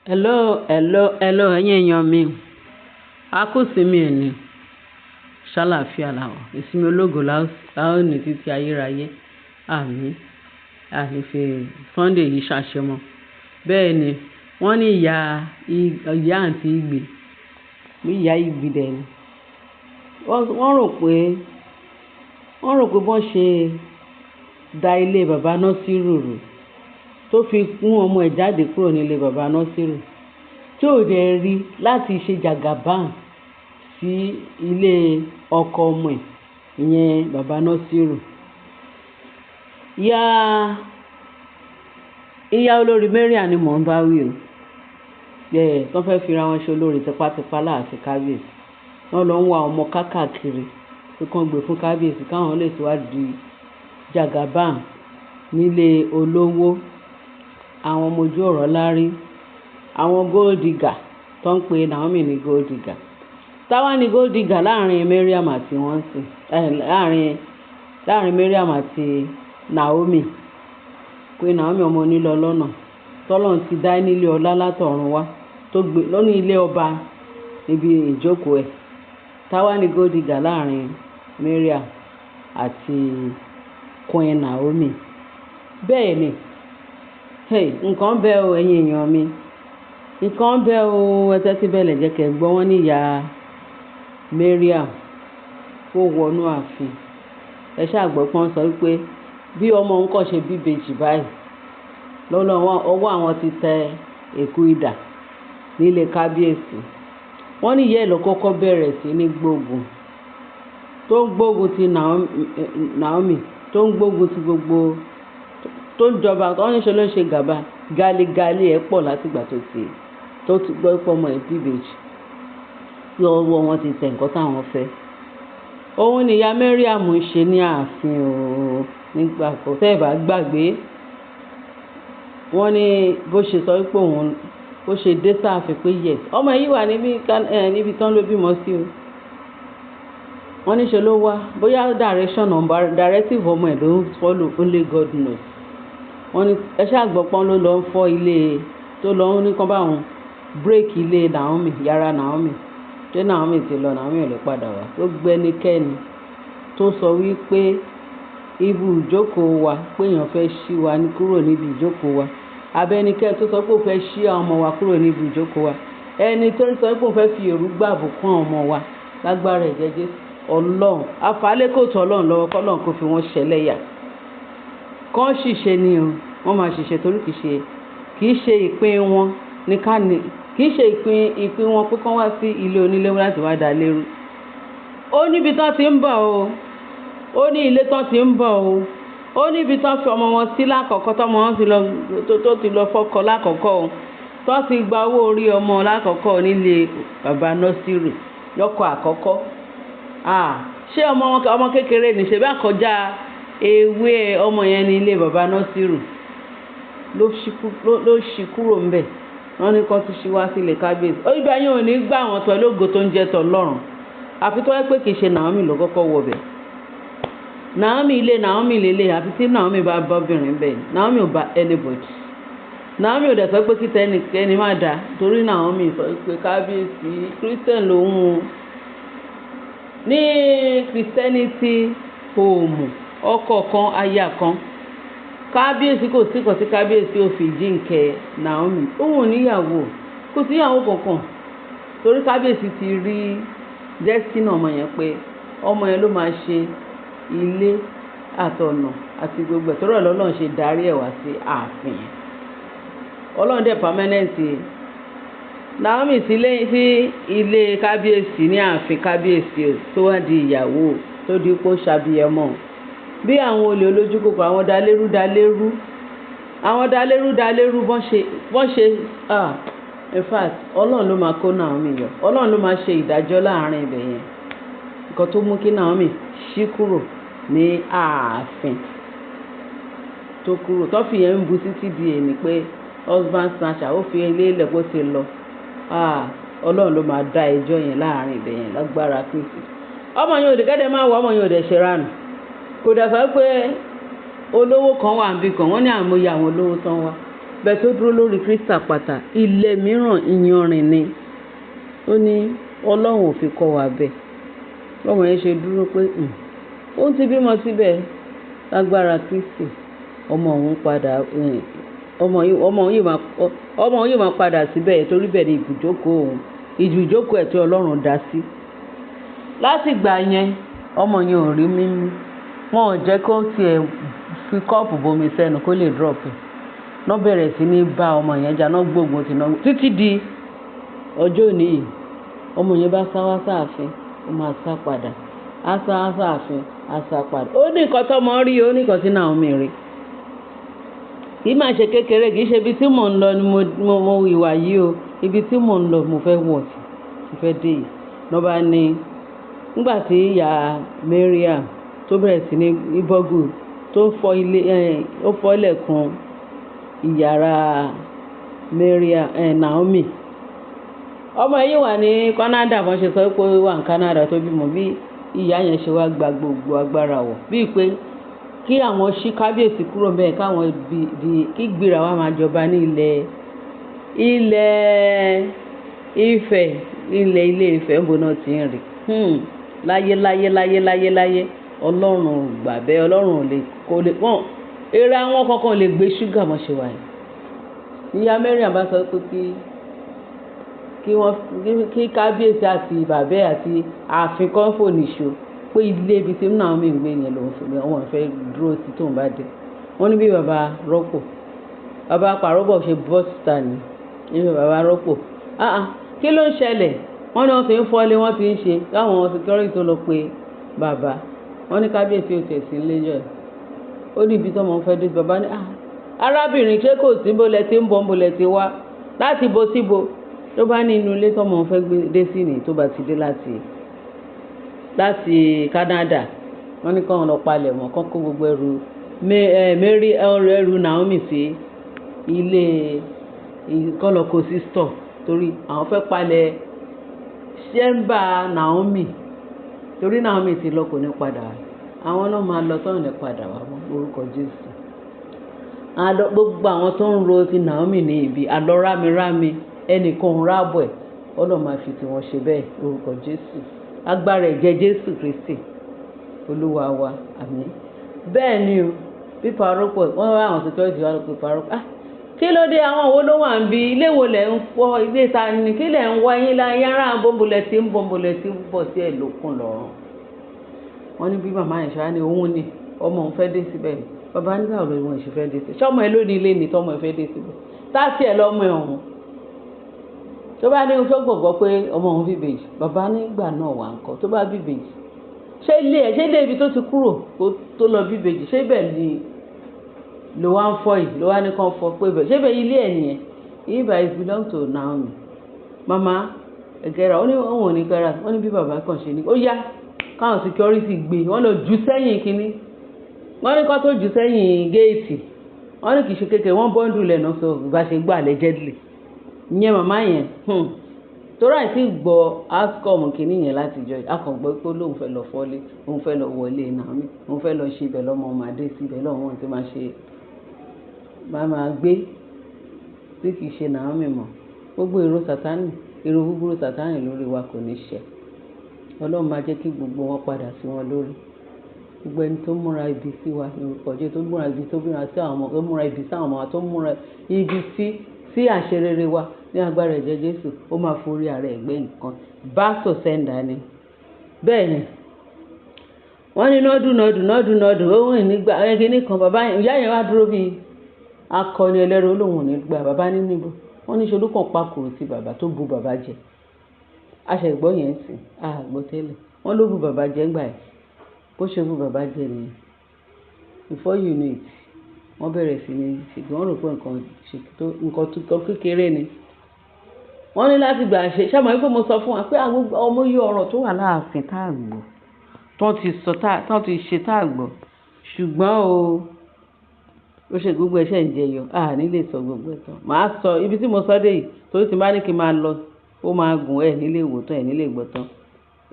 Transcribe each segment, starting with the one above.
Hello, hello, hello, ẹ̀yin èèyàn mi. A kú ìsinmi ẹni. Ṣálàáfíà la wà. Ìsinmi ológo la ó ní títí ayérayé. Àmín. A ní fi Sunday yìí ṣàṣemọ́. Bẹ́ẹ̀ ni, wọ́n ní ìyá, ìyá àǹtí Ìgbì, bí ìyá Ìgbì dẹ̀ ni. Wọ́n rò pé, wọ́n rò pé bọ́n ṣe da ilé bàbá Nasiru rú, tó fi mú ọmọ ẹ̀ jáde kúrò nílé bàbá Nasiru, tí ò dẹ̀ rí láti ṣe jàgàbá sí ilé ọkọ ọmọ ẹ̀, ìyẹn bàbá Nasiru. Ìyá, ìyá olórí Mariam ni mò ń bá wí o. Yeah, tó fẹ́ fi ra wọn ṣe olórí tipátipá láàfin kábíyèsí. Wọ́n lọ ń wá ọmọ káàkiri pé kí wọ́n gbé fún kábíyèsí káwọn lè tún wá di jàgàbá nílé olówó. Àwọn ọmọ ojú ọ̀rọ̀ lárí. Àwọn gold digger tó ń pe Naomi ní gold digger. Táwá ní gold digger láàrin Mariam àti wọ́n sì, láàrin, láàrin Mariam àti Naomi. Pé Naomi ọmọ onílé ọlọ́nà. Tọ́lọ́run ti dá nílé ọlá látọ̀run wá, tó gbé lóní ilé ọba níbi ìjókòó ẹ̀. Táwá ní gold digger láàrin Mariam àti Queen Naomi. Bẹ́ẹ̀ ni, hey, nǹkan bẹ́ o, ẹ̀yin èèyàn mi. Nǹkan bẹ́ o, ẹ tẹ́tí bẹ́lẹ̀ jẹ́ kí ẹ gbọ́. Wọ́n ní ìyá Mariam ó wọnú ààfin. Ẹ ṣáà gbọ́ pé wọ́n sọ wípé bí ọmọ òun kàn ṣe bí ìbejì báyìí, lọ́lọ́ ọwọ́ àwọn ti tẹ èkú idà nílé kábíyèsí. Wọ́n ní ìyá ẹ̀ ló kọ́kọ́ bẹ̀rẹ̀ sí ní gbógun, tó ń gbógun ti Naomi, tó ń gbógun ti gbogbo, tó ń jọba. Wọ́n ní ṣe ló ń ṣe gàba. Galigali ẹ̀ pọ̀ láti ìgbà tó ti gbọ́ pé ọmọ ẹ̀ bí ìbejì. Pé ọwọ́ wọn ti tẹ nǹkan táwọn fẹ́. Òun ni ìyá Mariam ń ṣe ní ààfin o. Nígbà kan tẹ́ ẹ bá gbàgbé, wọ́n ní bó ṣe sọ wípé òun, bó ṣe dé sáàfin pé yes, ọmọ yìí wà níbi, níbi tán ló bímọ sí o. Wọ́n ní ṣe ló wá, bóyá direction number, directive ọmọ ẹ̀ ló ń follow, only God knows. Wọ́n ní ẹ ṣáà gbọ́ pọ́n ló lọ ń fọ́ ilé tó lọ ń ní kán bá òun break ilé Naomi, yàrá Naomi. Ṣé Naomi ti lọ, Naomi ò lè padà wá. Gbogbo ẹnikẹ́ni tó sọ wípé ibi ìjókòó wa, pé èèyàn fẹ́ ṣí wa kúrò níbi ìjókòó wa, àbí ẹnikẹ́ni tó sọ pé ó fẹ́ ṣí àwọn ọmọ wa kúrò níbi ìjókòó wa, ẹni tó ń sọ pé ó fẹ́ fi èrú gbàbùkún àwọn ọmọ wa, lágbára ẹ̀jẹ̀ Jésù, Ọlọ́run, àfàlẹ́ kò tó Ọlọ́run lọ́wọ́, kọ́lọ́run kó fi wọ́n ṣẹlẹ́yà. Kán ṣìṣe ni o, wọ́n máa ṣìṣe torí kì í ṣe ìpín wọn ní ká ní, kì í ṣe ìpín wọn pé kán wá sí ilé onílé láti wá dá lérú. Ó níbi tán ti ń bọ̀ o. Ó ní ilé tán ti ń bọ̀ o. Ó níbi tán fi ọmọ wọn sí lákọ̀ọ́kọ́, tọ́mọ wọn ti lọ, tó ti lọ fọ́kọ lákọ̀ọ́kọ́ o. Tó ti gba owó orí ọmọ lákọ̀ọ́kọ́ nílé bàbá Nasiru lọ́kọ àkọ́kọ́. Ah, ṣé ọmọ wọn, ọmọ kékeré ní ṣe bá kọjá ewé ọmọ yẹn ní ilé bàbá Nasiru ló ṣí kúrò ńbẹ̀. Wọ́n ní kán tún ṣí wá sílé kábíyèsí. Ó ibẹ̀ yẹn ò ní gbà wọ́n pẹ̀lú ògo tó ń jẹ́ tọlọ́run. Àfi tó jẹ́ pé kì í ṣe Naomi ló kọ́kọ́ wọ bẹ̀. Naomi, ilé Naomi lélẹ̀, àfi tí Naomi bá bá obìnrin bẹ́ẹ̀. Naomi ò bá anybody. Naomi ò dẹ̀ sọ pé kí tẹnikẹ́ni má dá, torí Naomi sọ pé kábíyèsí, Christian lòun o. Ní Christianity home, ọkọ kan, aya kan. Kábíyèsí kò sí kan tí kábíyèsí ò fi jíǹkẹ́ Naomi. Òun ò níyàwó, kò sí ìyàwó kankan. Torí kábíyèsí ti rí destiny ọmọ yẹn pé ọmọ yẹn ló máa ṣe ilé àtọ̀nà àti gbogbo ẹ̀. Torí ẹ̀ lọ́lọ́run ṣe darí ẹ̀ wá sí ààfin. Ọlọ́run dẹ̀ permanent Naomi sílé, sí ilé kábíyèsí ní ààfin kábíyèsí o, tó wá di ìyàwó, tó di pé ó ṣàbíyamọ. Bí àwọn olè olójú kòkòrò, àwọn dalérú dalérú, àwọn dalérú dalérú, bọ́n ṣe, ah, in fact, Ọlọ́run ló máa kó Naomi yọ. Ọlọ́run ló máa ṣe ìdájọ́ láàrin ibẹ̀ yẹn. Nǹkan tó mú kí Naomi ṣí kúrò ní ààfin tó kúrò, tó fi yẹn ń bu títí di èní pé husband snatcher, ó fi ilé ilẹ̀ kó ti lọ. Ah, Ọlọ́run ló máa dá ẹjọ́ yẹn láàrin ibẹ̀ yẹn lágbára Kristi. Ọmọ yẹn ò dé kẹ́dẹ̀ máa wọ, ọmọ yẹn ò dẹ̀ ṣe ránù. Kò dẹ̀ sọ pé olówó kan wà níbí kan, wọ́n ní àìmọye àwọn olówó tán wá. Bẹ́ẹ̀ tó dúró lórí Kristi àpáta, ilẹ̀ mìíràn iyanrìn ni. Ó ní Ọlọ́run ò fi kọ́ wa bẹ́ẹ̀. Bọ́mọ yẹn ṣe dúró pé, ó ti bímọ síbẹ̀ lágbára Kristi. Ọmọ òun padà, ọmọ yìí máa padà síbẹ̀ torí bẹ́ẹ̀ ni ibùjókòó òun, ibùjókòó ẹ̀ tí Ọlọ́run dá sí. Láti ìgbà yẹn, ọmọ yẹn ò rí mímú. Wọn ò jẹ́ kó tiẹ̀ fi kọ́ọ̀pù bomi sẹ́nu kó lè drop ẹ̀. Wọ́n bẹ̀rẹ̀ sí ní bá ọmọ yẹn jà, wọ́n gbógun ti náà títí di ọjọ́ òní yìí. Ọmọ yẹn bá sá wá sáàfin, ó máa sá padà. Á sá wá sáàfin, á sá padà. Ó ní nǹkan tó ọmọ rí, ó ní nǹkan tí Naomi rí. Kì í máa ṣe kékeré, kì í ṣe ibi tí mò ń lọ ni mo ìwà yìí o. Ibi tí mò ń lọ mo fẹ́ wọ̀ sí, mo fẹ́ dé yìí. Lọ́ bá ní, nígbà tí ìyá Mariam tó bẹ̀rẹ̀ sí ní bọ́gù tó fọ́ ilé, ó fọ́ ilẹ̀kùn ìyàrá Mariam, Naomi. Ọmọ yìí wà ní Canada, wọ́n ṣe sọ pé ó wà ní Canada tó bímọ, bí ìyá yẹn ṣe wá gba gbogbo agbára wọ̀. Bí pé kí àwọn ṣí kábíyèsí kúrò bẹ́ẹ̀, káwọn di kí gbéra wá máa jọba ní ilẹ̀ Ifẹ̀, ilẹ̀ ilé Ifẹ̀ níbo náà tí ń rí. Láyé, láyé, láyé, láyé, láyé. Ọlọ́run ò gbà bẹ́ẹ̀, Ọlọ́run ò lè kó lè wọ́n. Èrè àwọn kankan ò lè gbé ṣúgà mọ́ ṣe wà yìí. Ìyá Mariam bá sọ pé kí wọ́n, kí kábíyèsí àti bàbá ẹ̀ àti ààfin kan fò níṣó pé ilé ibi tí Naomi ń gbé yẹn lòun fẹ́, wọ́n fẹ́ dúró sí tóun bá dé. Wọ́n ní bí bàbá rọ́pò, bàbá pàrọ́bọ̀ ṣe bọ́ síta ni. Ní bàbá rọ́pò. "Àá, kí ló ń ṣẹlẹ̀?" Wọ́n ní wọ́n ti ń fọ́lé, wọ́n ti ń ṣe. Káwọn security tó lọ pe bàbá. Wọ́n ní kábíyèsí ò tẹ̀ sí nílé jọ. Ó ní ibi tí ọmọ fẹ́ dé sí. Bàbá ní, "Ah, arábìnrin, ṣé kò sí bó lẹ tí ń bọ̀, bó lẹ tí wá? Láti bo síbo?" Ló bá ní inú ilé tí ọmọ fẹ́ gbé dé sí ni tó bá ti dé láti Canada. Wọ́n ní kí wọ́n lọ palẹ̀ mọ́, kí wọ́n kó gbogbo ẹrù Mary, ẹrù Naomi sí ilé, kí wọ́n lọ kó sí store torí àwọn fẹ́ palẹ̀ ṣẹ́mbà Naomi. Torí Naomi ti lọ, kò ní padà wá. Àwọn náà máa lọ tán, ní padà wá mọ́ lórúkọ Jésù. Àlọ́ gbogbo àwọn tó ń ro ti Naomi ní ibi, àlọ́ rámirámi, ẹnìkan ò rábọ̀ ẹ̀. Ọlọ́run máa fi tiwọn ṣe bẹ́ẹ̀ lórúkọ Jésù. Agbára ẹ̀jẹ̀ Jésù Kristi, Olúwa wa. Àmín. Bẹ́ẹ̀ ni o, bí parọ́pọ̀, wọ́n wá àwọn security wá lọ pé parọ́pọ̀. "Ah, kí ló dé? Àwọn wo ló wà níbí? Ilé wo lẹ̀ ń fọ́? Ilé ta ni? Kí lẹ̀ ń wá yín láyé ará bóńbolẹ̀ tí ń bóńbolẹ̀ tí ń bọ̀ sí ẹ̀ lókun lọ́rùn?" Wọ́n ní bí màmá yẹn ṣe wá ní òun ni ọmọ òun fẹ́ dé síbẹ̀. Bàbá ní báwo lòun ṣe fẹ́ dé síbẹ̀? Ṣé ọmọ ẹ ló ní ilé ni tọ́mọ ẹ fẹ́ dé síbẹ̀? Tá tí ẹ lọ́mọ ẹ̀ ọ̀hún. Tó bá ní tó gbàgbọ́ pé ọmọ òun bí ìbejì, bàbá nígbà náà wà ńkọ́ tó bá bí ìbejì. Ṣé ilé ẹ, ṣé ilé ibi tó ti kúrò tó lọ bí ìbejì, ṣé ibẹ̀ ni ló wá ń fọ́ yìí, ló wá ní kàn fọ́ pé bẹ́ẹ̀? Ṣé ibẹ̀ ilé ẹ̀ nìyẹn? If I belong to Naomi. Màmá ẹ̀gẹ́ra, ó ní òun ò ní gẹ́ra. Wọ́n ní bí bàbá kan ṣe ní. Ó yá, káwọn security gbé, wọ́n lọ jù sẹ́yìn kínní. Wọ́n ní kó tó jù sẹ́yìn géètì. Wọ́n ní kì í ṣe kékeré, wọ́n bundle lẹ́nu sọ bá ṣe gbọ́ allegedly. Ìyẹn màmá yẹn, torí àìsí gbọ́ outcome kínní yẹn láti jọ, a kàn gbọ́ pé lóun fẹ́ lọ fọ́lé, òun fẹ́ lọ wọlé Naomi, òun fẹ́ lọ ṣe ibẹ̀ lọ́mọ ọmọdé sí ibẹ̀ lọ́wọ́ tí máa ṣe, máa gbé tí kì í ṣe Naomi mọ́. Gbogbo èrò Sátánì, èrò búburú Sátánì lórí wa kò ní ṣẹ. Ọlọ́run máa jẹ́ kí gbogbo wọn padà sí wọn lórí. Gbogbo ẹni tó múra ibi sí wa ní orúkọ Jésù, tó múra ibi, tó múra sí àwọn ọmọ, tó múra ibi sí àwọn ọmọ wa, tó múra ibi sí àṣerere wa ní agbára ẹ̀jẹ̀ Jésù, ó máa forí ara ẹ̀ gbé nǹkan. Back to sender ni. Bẹ́ẹ̀ ni. Wọ́n ní nọ́dún nọ́dún nọ́dún nọ́dún, ó rìn nígbà kíní kan, bàbá yẹn, ìyá yẹn wá dúró bí akọni ẹlẹ́rọ, ó lóun ò ní gbà. Bàbá ní níbo. Wọ́n ní ṣe ló kàn pákòrò sí bàbá tó bu bàbá jẹ. A ṣẹ̀ gbọ́ yẹn sì, a gbọ́ tẹ́lẹ̀. Wọ́n ló bu bàbá jẹ nígbà yẹn. Bó ṣe bu bàbá jẹ nìyẹn. Before you know it, wọ́n bẹ̀rẹ̀ sí ní ṣe, wọ́n rò pé nǹkan tó kékeré ni. Wọ́n ní láti gbà ṣe. Ṣé mo wípé mo sọ fún wa pé àwọn ọmọ yìí, ọ̀rọ̀ tó wà láàfin tá a gbọ́, tó ti sọ, tó ti ṣe tá a gbọ́. Ṣùgbọ́n o, ó ṣe gbogbo ẹ̀ṣẹ̀ ń jẹyọ. A ní lè sọ gbogbo ẹ̀ tán. Màá sọ ibi tí mo sọ dé yìí torí tí bá ní kí n máa lọ, ó máa gùn, ẹ̀ ní lè wò tán, ẹ̀ ní lè gbọ́ tán.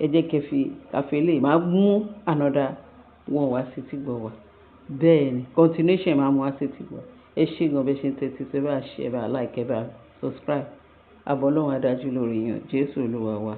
Ẹ jẹ́ kí ẹ fi ká fi lè máa mú another one wá sí tí gbọ́ wa. Bẹ́ẹ̀ ni, continuation máa mú wá sí tí gbọ́. Ẹ ṣé gan bẹ́ẹ̀ ṣe ń tẹ́tí sí, ẹ bá share, ẹ bá like, ẹ bá subscribe. Àbọ̀ Ọlọ́run á dájú lórí yín. Jésù Olúwa wa.